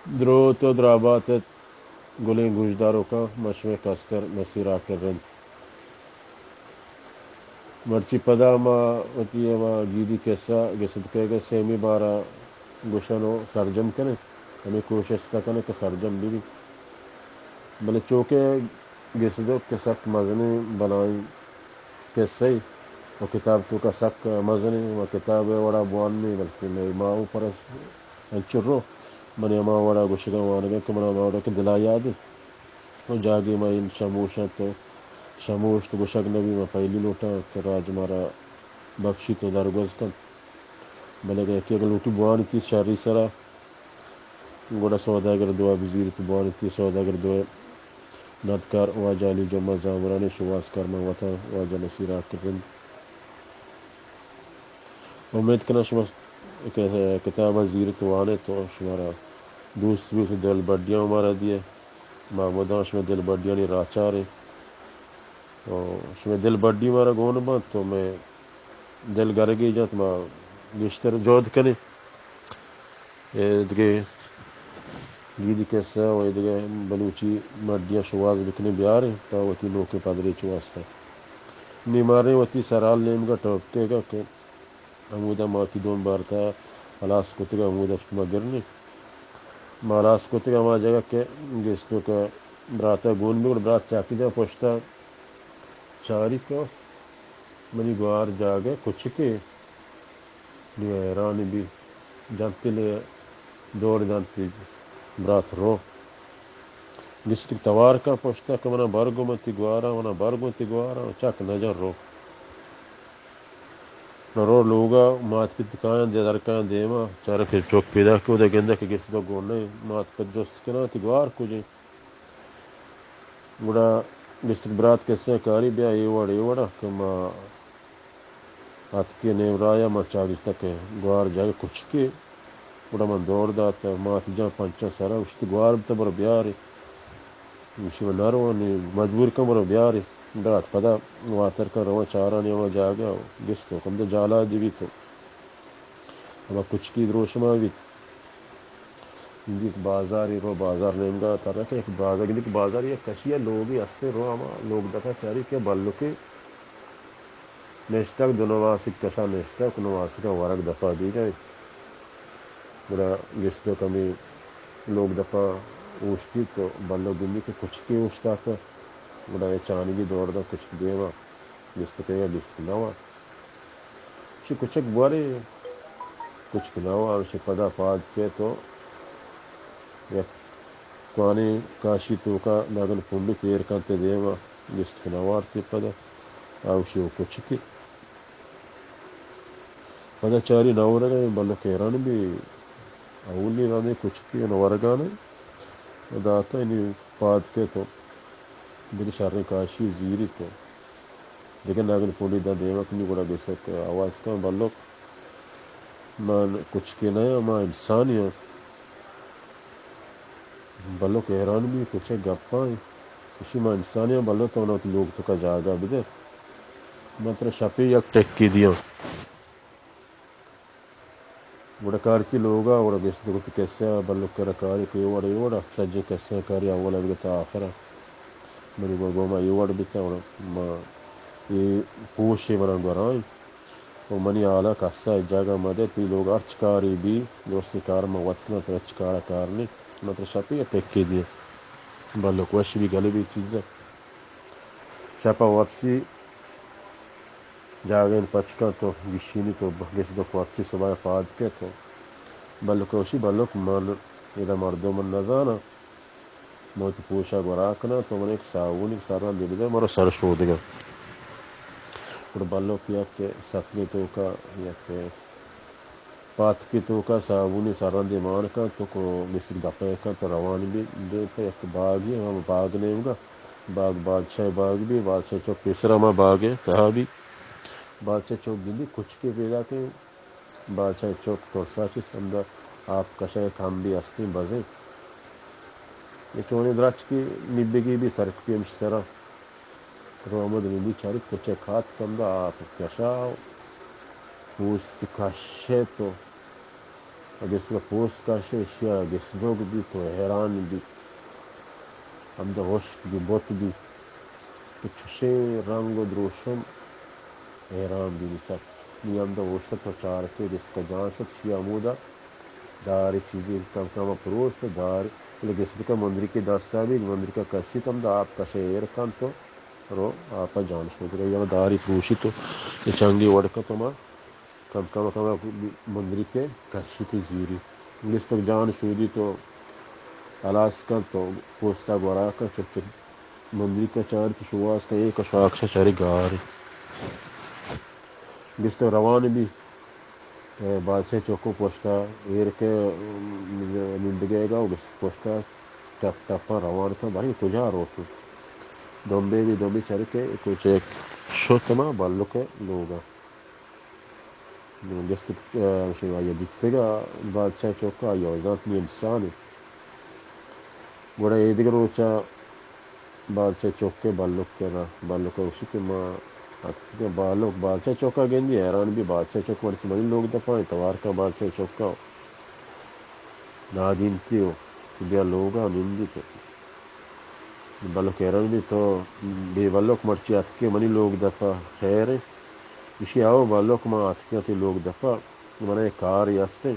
دروت و درابات ات گلیں گوشداروکاں، من شمئے کستر نصیر عاقل رند۔ مرچی پدا ما وتی ہما گیدی کسہ گسد کئیگ ء سیمی بارا گوشن و سرجم کنیں، ہمے کوشست ء کنیں کہ سرجم بہ بیت۔ بلے چوکہ گسدک کہ سک مزنیں بلائیں کسہ ء و کتاب توکا سک مزنیں و کتاب ء وڑا بوان نی، بلکہ مئے ماہ و پرس انچو رو منی ہما وڑا گوشگاں وانگاں کہ منا ہما وڑا کہ دلا یاد انت۔ و جاگے ما اے شموش انت و شموشت گوشگ نہ بی، ما پہلی لوٹاں کہ راج مارا بخشیت و درگوز کنت۔ بلے اگہ یکے اگہ لوٹی بوانیتی شری سرا، گڑا سوداگر دعا بزیریت، بوانیتی سوداگر دعا ندکار واجہ علی جمعہ زامرانی شوازکار من وتاں واجہ نصیر عاقل رند۔ امید کناں شما ک-، کتاب ء زیرت وانیت و شمارا دوست بیت و دل بڈیاں مارا دیئے۔ ما مدام شمئے دل بڈیانی راچاریں و شمئے دل بڈی مارا گون بنت و مئے دل گرگی جنت، ما گیشتر جہد کنیں۔ اے دگہ گیدی کسہ و اے دگہ بلوچی مڈیاں شوہاز بکنیں بیاریں تا وتی نوکیں پدریچ واسطہ۔ نی ماریں وتی سرحال نیمگا ٹوپکیگا کہ ہمودا ما وتی دوم بارتا ہلاس کتگا، ہمودا شما گرنیں۔ ما ہلاس کتگا ہما جاگہ کہ گیستوکا براتا گون بی، گڑا برات چاکی جا پشتا چاری کہ منی گوار جاگہ کچکے۔ نی حیران بی، جنتلے دور دنت، برات رو۔ گیستوک توار کن پشتا کہ منا برگو، من تی گواراں، منا برگو تی گواراں، چک نجن رو۔ نہ رو لوگا، مات پت کایاں دے در کایاں دیما، چارے کہ چوک پیدا کہ اودا گندہ کہ گیستوک گون نہ، مات پت جست کناں تی گوار کجے؟ گڑا گشت کہ برات کسہ کاری بیا اے وڑ، اے وڑ کہ ما اتکے نیم رایا، ما چاگشتہ کہ گوار جاگہ کچکے۔ گڑا من دور دات، مات جان پنچاں سرا گشت گوار بتا برو بیارے۔ گشی من نرو، نی مجبور کن برو بیارے۔ برات پدا واتر کن رواں چارانی ہما جاگہ گشت و کم دہ جالا دی بیت و ہما کچکی دروشما بیت۔ گندیت بازاری رو، بازار نیمگا ترک یک بازار، گندیت بازار یک کشی ء لوگے ہستے رو، ہما لوگ دپا چاری کہ بلکے نشتگ، دو نواسک کسا نشتگ، نواسکاں ورگ دپا دیگ ء۔ گڑا گشت کمی لوگ دپا اوشتیت و بلک گندی کہ کچکے اوشتاتہ۔ گڑا اے چانگی دور دا کچک دیما گشت کئیگا گشت نوا۔ چی کچک بوارے، کچک نوا، ہمشی پدا پاد کیت و یک کوانیں کاشی توکا ناگن پنڈی تیر کنت دیما، گشت کہ نوارتی پدا، آوشی و کچکی۔ پدا چاری نورگا، بلک حیران بی، اولی رندے کچکی نورگانے، داتا انی پاد کیت و بری شریں کاشی زیری تو۔ دگہ ناگن پونڈی داں دیما کنی گڑا گشت کہ آواز کن بلک، من کچکے نہ آں، ما انسانی آں۔ بلک حیران بی کچک گپاں، گشی ما انسانی آں بلک تو وتی لوگ توکا جاگہ بدے، من ترا شپے یک ٹکی دیاں۔ گڑا کارچی لوگا، گڑا گشت گوتی کسہ بلک کرا کاری کہ اے وڑ اے وڑ، سجیں کسہ کاری اولا بگتا آخرا۔ منی گوما اے وڑ بیتا، گڑا ما اے پوشے منا گورائیں۔ و منی حالا کسا جاگہ مدے، تی لوگ ہرچ کاری بی، درستی کار ما وت کناں، ترا ہچ کارا کار نی، ما ترا شپی ٹکی دیاں۔ بلک وش بی گل بی چیزا۔ شپا واپسی جاگہے پچ کنت و گیشینیت و گشت کہ واپسی صبح پاد کیت و بلک گوشی، بلک من ادا مردم من نزاناں، من وتی پوشا گورا کناں، تو من یک صابونی سرا دے بدے، مرو سر شودگاں۔ گڑا بلک یک سطلے توکا یک پاتکے توکا صابونی سرا دے مان کنت و کو گشت گپے کنت و روان بی، دیم پہ یک باگے، ہم باگ نیمگا باگ بادشاہ باگ بی، بادشاہ چوک پیسرا ہما باگ ء تہا بی۔ بادشاہ چوک گندی کچکے پیداکیں۔ بادشاہ چوک ترسا چست، ہمدا آپ کشا یک ہمبی ہستیں بزیں۔ اے چونیں درچکے نبگی بی سرکپی ہمش سرا۔ رومد نندی چاری کچک ہاتک ہمدا آپ کشا و پوست کشت و گسک ءَ پوست کش، ایشی ءَ گسدوگ بیت و حیران بیت، ہمدا ہشک بی، بت بی، کہ چشیں رنگ و دروشم، حیران بی سک۔ نی ہمدا اوشت و چارت، گسک ءَ جان شت، ایشی ءَ ہمودا دارے چیزے کم کم ءَ پروشت و دار، بلے گسک ءَ مندریکے دستا بیت، مندریک ءَ کشیت، ہمدا آپ کش ءَ ایر کنت و رو آپ ءَ جان شت۔ یا دارے پروشیت و چنگے وڑ کنت، ہما کم کم کم مندریک ءَ کشیت زیری۔ گسک ءَ جان شودیت و ہلاس کنت و پوست ءَ گورا کنت، چک چک مندریک ءَ چارت، شواز کنت، اے کشاکش ءَ چارے گار۔ گسک ءَ روان بی، اے بادشاہ چک و پشت ءَ ایر کہ نندگئیگ ءَ و گسک پشت ءَ ٹپ ٹپاں روان کنت، بھائی کجا روت؟ دمبے بی، دمبے چارے کہ کچک شت ہما بلک ءِ لوگ ءَ۔ گسک، ءَ، آئی ءَ دیتگ ءَ بادشاہ چک ءَ، آئی ءَ زانت نی انسانے۔ گڑا اے دگہ روچ ءَ بادشاہ چک ءِ بلک ءَ را، بلک ءَ گوشی کہ ما اتکگیں، بلک بادشاہ چک ءَ گندی حیران بی، بادشاہ چک مرچی منی لوگ دپا انت، توار کن بادشاہ چک ءَ نادینتی و بیا لوگ ءَ نندیت۔ بلک حیران بی، تو بے بلک مرچی اتکے منی لوگ دپا، خیر انت؟ گوشی، ہئو بلک، ما اتکیں تئی لوگ دپا، منا یک کارے ہستیں،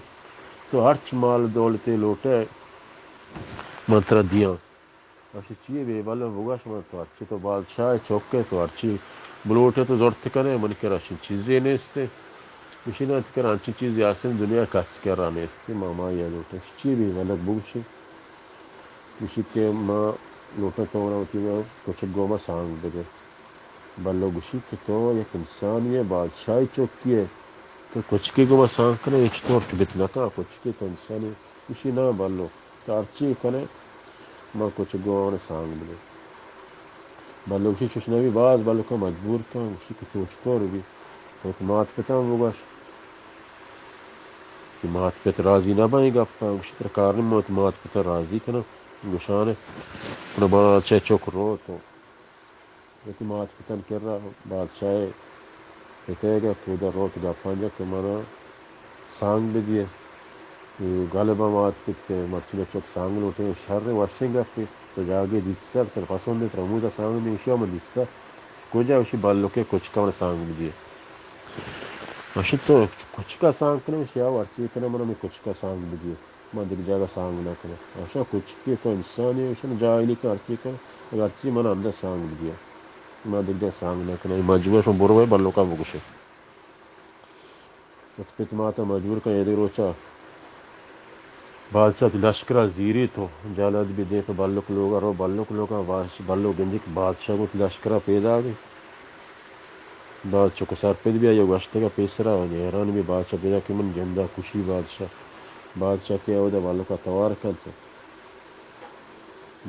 تو ہرچ مال دولتے لوٹئے من ترا دیاں۔ گوشی، چی بے بلک، بگوش من، تو ہرچی، تو بادشاہ ءِ چک ئے، تو ہرچی بلوٹئے تو زرت کنئے، من کرا چنچیں چیزے نیست۔ گوشی، نہ، تئی کرا انچیں چیزے ہستیں دنیا ءَ کس کرا نیست، ما ہمائی ءَ لوٹیں۔ چی بے بلک، بگوشے؟ گوشی کہ ما لوٹاں تو منا وتی کچک گوما سانگ بدے۔ بلک گوشی کہ تو یک انسانے ئے، بادشاہ ءِ چکے ئے، تو کچکے گوما سانگ کنئے، اے چطور کہ بیت نکاں، کچکے، تو انسانے۔ گوشی، ناں بلک، تو ہرچی کنئے، ما کچک گوما سانگ بدے۔ بلک گوشی، چش نبی، باز بلک ءَ مجبور کن۔ گوشی کہ چو چطور بی؟ تو وتی مات پتاں بگوش۔ کہ مات پت راضی نہ باں اے گپ ءَ۔ گوشی، ترا کار نی، من وتی مات پت ءَ راضی کناں۔ گوشان ئے، گڑا بادشاہ ءِ چک روت و وتی مات پتانی کرا، بادشاہ ءِ پت ئیگ ءَ، اودا روت گپاں جت کہ منا سانگ بدیئے۔ گل باں مات پت کہ مرچی مئے چک سانگ لوٹیں، شریں وشیں گپے، تو جاگہے دیستگ، ترا پسند انت، ترا ہمودا سانگ دیں۔ گوشی، ہاں من دیستگ۔ کجا؟ گوشی، بلک ءِ کچک ءَ منا سانگ بدیئے۔ گوشی، تو کچک ءَ سانگ کنئے؟ گوشی، ہئو، ہرچی کنئے، منا ہمے کچک ءَ سانگ بدیئے۔ ما دگہ جاگہ سانگ نہ کناں۔ اشاں کچکے، تو انسانے، اشاں جاہلی کن، ہرچی کن، اگاں ہرچی من ہمدا سانگ بدیاں۔ ما دگہ جاگہ سانگ نہ کناں۔ اے مجبور شما برو اے بلک ءَ بگوشے۔ وت پت مات ءَ مجبور کن، اے دگہ روچ ءَ بادشاہ وتی لشکر ءَ زیریت و جلد بی دیم پہ بلک لوگ ءَ رو۔ بلک لوگ ءَ، بلک گندی کہ بادشاہ گوں وتی لشکر ءَ پیداگ انت۔ بادشاہ چک سرپد بی، آئی ءَ گوشتگ ءَ پیسرا، حیران بی بادشاہ پیداک کہ من جند ءَ کشی بادشاہ۔ بادشاہ کہ اودا بلک ءَ توار کنت،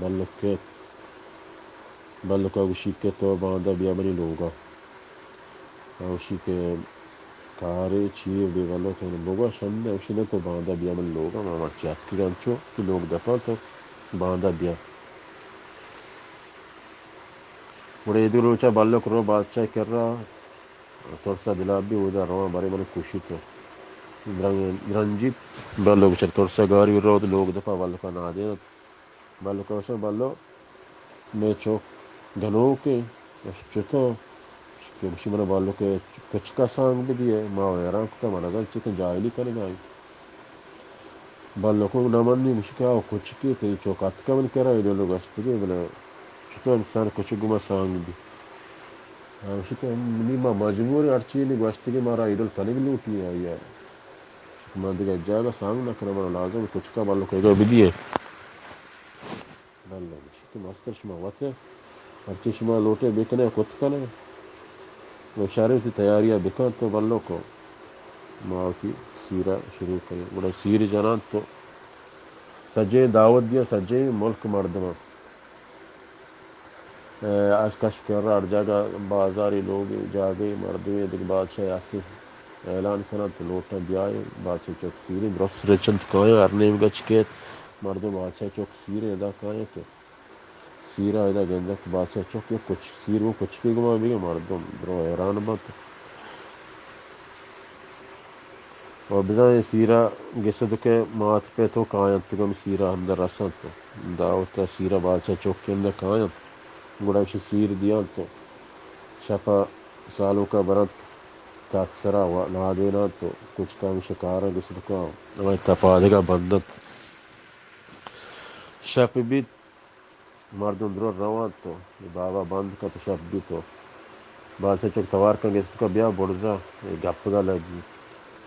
بلک کیت، بلک ءَ گوشی کہ تو باندا بیا منی لوگ ءَ۔ آ گوشی کہ کارے چی بے بلک، تو بگوش ہمدا۔ گوشی نہ، تو باندا بیا منی لوگ ءَ، ما مرچی اتکگ انچو کہ لوگ دپاں، تو باندا بیا۔ گڑا اے دگہ روچ ءَ بلک رو بادشاہ ءِ کرا، ترس ءَ دل ءَ بی، اودا رواں، برے من کشیت۔ درن-، درنجیت۔ بلک چہ ترس ءَ گاری روت، لوگ دپا بلک ءَ نادینت۔ بلک ءَ گوشاں، بلک، مئے چک گنوکیں۔ گوشت، چتو؟ گوشی، من بلک ءِ کچک ءَ سانگ بدیئے، ما حیران کتہ، من نزانت چی کن، جاہلی کنگا انت۔ بلک ءَ نہ منی، گوشی کہ آ کچکے، تئی چک اتکہ من کرا، ایڈول گوشتگی، بلے چتو انسان کچک گوما سانگ بی؟ آ گوشی کہ نی، ما مجبوریں، ہرچی نی گوشتگی مارا ایڈول کنگ لوٹی آئی ءَ۔ من دگہ جاگہ سانگ نہ کناں، من لازم کچک ءَ بلک ءَ بدیئے۔ بلے گوشی کہ مستر شما وت ہرچی شما لوٹے بکنئے، کت کنئے۔ و شریں وتی تیاری ءَ بکن تو بلک ءَ ما وتی سیر ءَ شروع کنیں۔ گڑا سیر جنان تو سجیں دعوت دیاں، سجیں ملک مردماں۔ اے، اش کش کر ہر جاگہ بازاری لوگ جاگہے مردمے دگہ بادشاہ ہستی اعلان کننت تو لوٹاں بیائے، بادشاہ چک سیریں درست رچنت کایاں ہر نیمگا چکیت مردم بادشاہ چک سیریں ادا کایاں تو سیرا ادا گندگ کہ بادشاہ چک یک کچ، سیر گوں کچکے گما بیگا مردم درو حیران بنت۔ و بزاں اے سیرا گسدک ءِ مات پت و کاینت، گم سیرا ہمدا رسنت۔ داوت ءَ سیرا بادشاہ چک ہمدا کاینت، گڑا ایشی سیر دیانت و شپ ءَ سالوک ءَ برنت تات سرا و نادینانت و کچکانی شکار ءَ گسدکاں ہمائی تپادگا بندنت۔ شپ بیت، مردم درو روانت و اے بابا بند کنت و شپ بیت و بادشاہ چک توار کن گسدکا بیا برزا اے گپگا لگی۔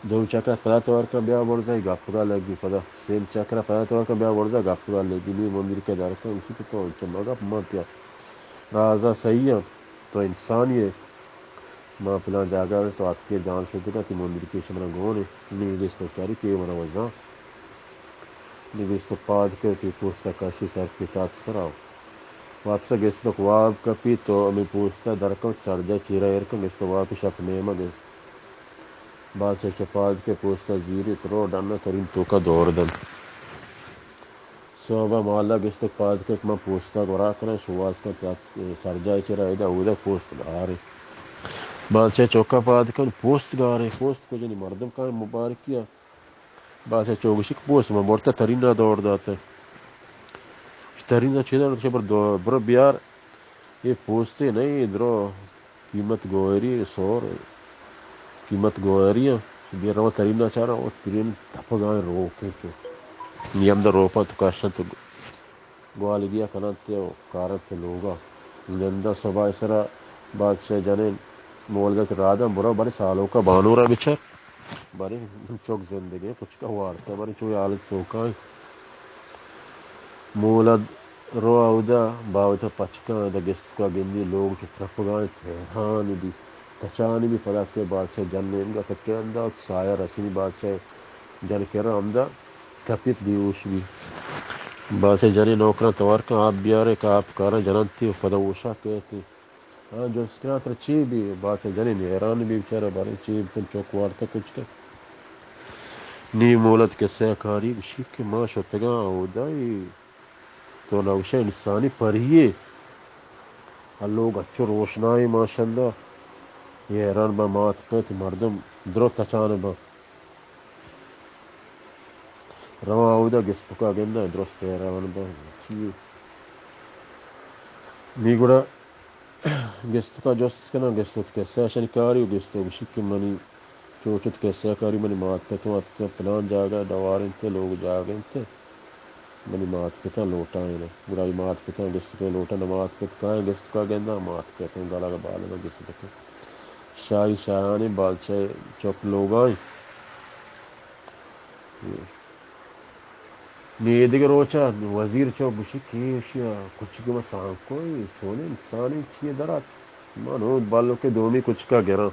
دو چکر پدا توار کن بیا برزا اے گپگا لگی۔ پدا سیم چکر پدا توار کن بیا برزا گپگا لگی۔ نی مندرکے در کن گوشی کہ تو انچو مگپ، من تیا رازا سہی آں، تو انسانی ئے۔ ما پلان جاگہ ءَ تو اتکے جان شدگا تی مندرکے شمنا گون ئے۔ نی گسدک چاری کہ من وزاں۔ نی گسدک پاد کپت، پوستا کشی سر پتات سرا۔ واپس گسدک واب کپی تو ہمے پوستا در کپت، سرجا چیرا ایر کن گسدک واپس شپ نیمگ۔ بادشاہ چہ پاد کپت، پوستا زیریت، رو ڈنا ترین توکا دور دنت۔ سہبا مالا گسدک پاد کپت، من پوستا گورا کناں، شوہاز کنت، سرجاہ چیرا ایدا اودا پوست گارے۔ بادشاہ چکا پاد کن، پوست گارے، پوست کجنی؟ مردم کائیں مبارکیا۔ بادشاہ چو گوشی کہ پوست من برتا ترینا دور داتا۔ ترینا چی دور؟ برو بیار۔ اے پوستے نہ، اے درو قیمت گوہری، سور قیمت گوہری ءَ۔ بیا رواں ترینا چاراں، او ترین تپگاں روکیں چو۔ نی ہمدا روپاں تو کشاں تو گوالگیا کناں تے و کاراں تے لوگا۔ نندا صبح سرا بادشاہ جنین مولدک راداں برو بارے سالوکا بانورا بچار۔ بارے چک زندگیں، کچکا وارتا، بارے چو حالت توکا۔ مولد رو اودا باوتا پچکاں، ادا گستکا گندی لوگ چو ترپگاں، حیران بی، تچان بی، پدا کہ بادشاہ جن نیمگا تکے اندا سایہ رسینی بادشاہ جن کرا ہمدا کپیت بیہوش بی۔ بادشاہ جنی نوکراں توار کن آپ بیارے کہ آپ کاراں جننتی و پدا ہوشا کیتی۔ آ جست کناں ترا چے بی؟ بادشاہ جنین حیران بی، بچارہ باریں چے بی، تن چک وارتہ کچکہ۔ نی مولد کسہ کاری گوشی کہ ما شتگاں اودا ای تو نہ گوشے انسانی پریے۔ آ لوگ اچو روشنائی ماشاءاللہ۔ اے حیران با مات پت مردم درو تچان با۔ رواں اودا گستکا گنداں، درست حیران باں، چی؟ نی گڑا گستکا جست کناں، گستک کسہ شنکاری و گستک گوشی کہ منی چوچت کسہ کاری، منی مات پتوں اتکاں پلان جاگہ، ڈوار انت، لوگ جاگہ انت، منی مات پتاں لوٹائیناں۔ گڑا ای مات پتاں گستکیں لوٹاں، مات پت کائیں گستکا گنداں، مات پتوں گلگ بالگا گستکیں۔ شاہی شاہانی بادشاہ چک لوگائیں۔ نی اے دگہ روچا وزیر چو گوشی کہ ایشی ء کچک ما سانگ کو، اے چونیں انسانے چیے درات؟ من ہوں بلوکے دومی کچکا گراں۔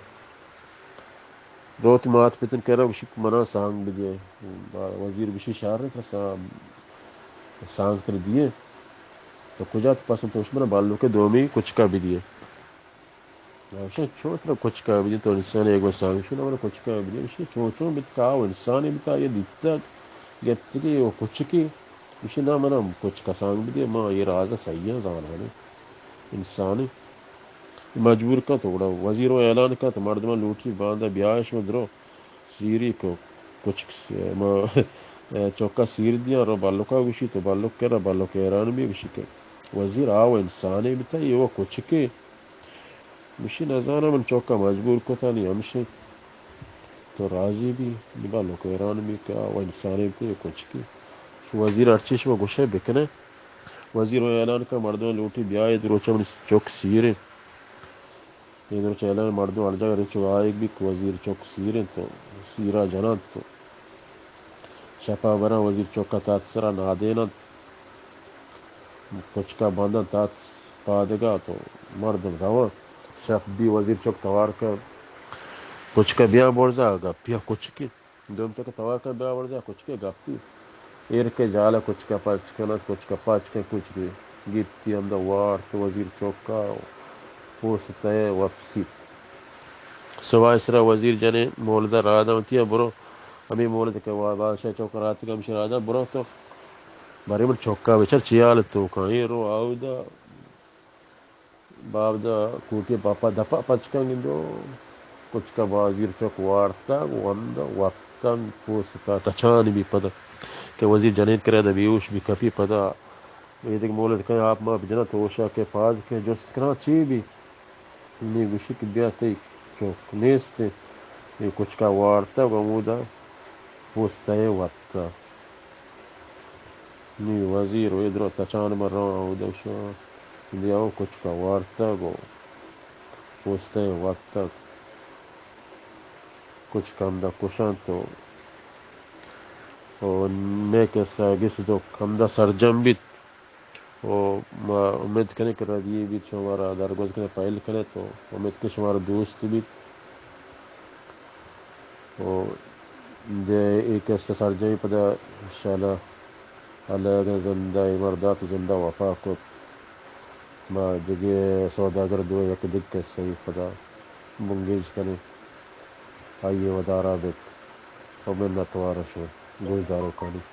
روت مات پتن کرا گوشی کہ منا سانگ بدے۔ وزیر گوشی شر انت، سا-، سانگ تر دیے۔ تو کجا تو پسند تو منا بلوکے دومی کچکا بدیے۔ گوشی چون ترا کچکا بدی، تو انسان ایک بار سانگ شو نہ، منا کچکا بدی۔ گوشی چون چون بیت کہ آو انسانی بیتا، یہ دیتگ، گپتگی و کچکی۔ گوشی نہ، منا کچکا سانگ بدی، ما یہ راز سہی زانانے انسانی۔ مجبور کنت، گڑا وزیر و اعلان کنت، مردمان لوٹی باندا بیایش و درو۔ سیری کو کچک س-، ما، چکا سیر دیاں، رو بلوکا گوشی تو بلوک کرا، بلوک حیران بی گوشی کہ وزیر آو انسانے بیتا، یہ و کچکے۔ گوشی نزاناں من چکا مجبور کتانی ہمشی تو راضی بی، نی بلوک حیران بی کہ آو انسانے بیتا، یہ کچکے۔ وزیر ہرچی شما گوشے بکنے۔ وزیر و اعلان کا مردم لوٹی بیائے، روچا منی چک سیرے۔ اے درچ اعلان مردم ہر جاگہ رچ و آیگ بیت کہ وزیر چک سیر انت و سیرا جننت و شپا براں وزیر چک ء تات سرا نادین انت۔ کچکا بندن تات پادگا تو مردم روان۔ شپ بی وزیر چک توار کن۔ کچکا بیان برزا گپیا کچکی۔ دوم تک توار کن بیا ورجا کچکے گپی۔ ایر کے جالا کچکا پچ کنت، کچکا پچ کن کچکے گپتی ہمدا وارت وزیر چوکا پوست ء وپسیت۔ سوائے سرا وزیر جنے مولدا رادا وتی برو۔ ہمیں مولد کہ وا-، بادشاہ چوکا راتگا ہمشی رادا برو تو بارے من چوکا بچار چیال تو کائیں رو آودا۔ بابدا کوٹی پاپا دپا پچکاں گندو، کچکا بازیر چک وارتگ، وند وپت۔ تنگ پوست ءَ تچان بی پدا کہ وزیر جنین کرے دا بیہوش بی کپی پدا۔ اے دگہ مولد کئے آپ ما بجنا تو ہوشا کہ پاد کہ جست کنا چی بی؟ نی گوشی کہ بیا تئی چک نیست، اے کچکا وارتگ و ہمودا پوستئے وتگ۔ نی وزیر و ادرو تچان مراں اودا شو، بیا او کچکا وارتگ و پوستئے وتگ۔ کچک ہمدا کشنت و، و مئے کسہ گس تو ہمدا سرجم بیت۔ و ما امید کنیں کہ ردی بیت، شما مارا درگوز کنیں، پہل کنیں تو امید کنیں شمارا دوست بیت۔ و دے اے کسہ سرجمی پدا انشاءاللہ اللہ اگن زندہ عمر دات و زندہ وفا کت، ما دگہ سوداگر دو یک دگہ کسہ پدا بنگیج کنیں۔ آئی ودارا بیت و منتوار شو گوشداروکانی۔